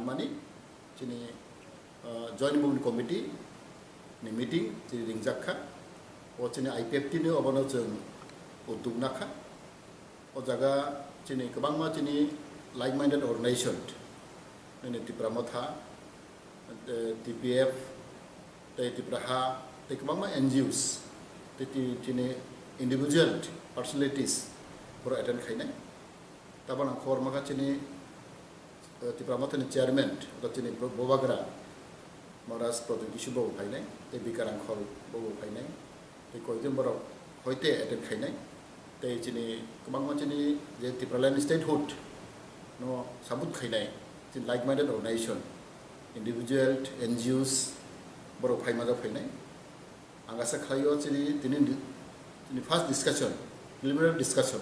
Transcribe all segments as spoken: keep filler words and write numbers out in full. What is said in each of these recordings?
Mani chini, uh, Joint Movement Committee ni meeting chini ringjak kha. O chini I P F T ni obono chwng udduk nakha. O jaga chini kwbangma chini like-minded organization, nini Tipra Motha, eh, T P F, tei Tipra Ha, tei kwbangma N G Os, tei ti-, chini individual personalities borok attend khainai. Tabok ang khobor mankha chini, eh, Tipra Mothani chairman, oro chini Bo-, Bobagra Maharaj Pradyot Kishore bo phainai, tei Bikar Rangkhol bo phainai, tei koijon borok hoite attend khainai, tei chini kwbangma chini je Tipraland statehood no sabut khainai, chini like-minded organization, individual, N G Os borok phaima jok phainai. Ang asa khlaio chini tini, tini first discussion, preliminary discussion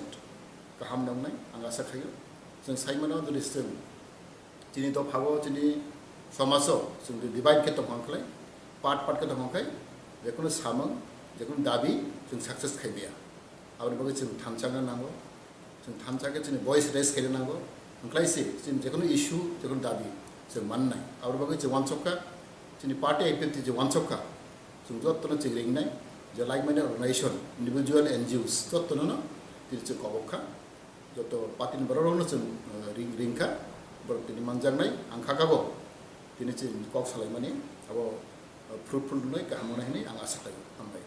kaham nangnai, ang asa khlaio. Chwng saimano jodi chwng chini dophao chini somajo chwng divide khe tongkha khlai, part part khe tongkha khlai, jekunu samung, jekunu dabi chwng success khai biya. Aboni bagwi chwng thansa wngna nango. Chwng thansa khe chini voice raise khaina nango. Wngkhlai se chini jekunu issue, jekunu dabi chwng mannai. Aboni bagwi chwng uansukha, chini party activity je uansukha, chwng jottono chwng ringnai, je like-minded organization, individual N G Os, jottono no tini chwng kobok kha. Joto party ni borok rokno chwng, eh, ring, ringkha, borok tini manjaknai, ang kha kabo tini chwng kok salaimani, abo, eh, fruitful wngnai, kaham wngnai hwnwi ang asa khlaio. Hambai.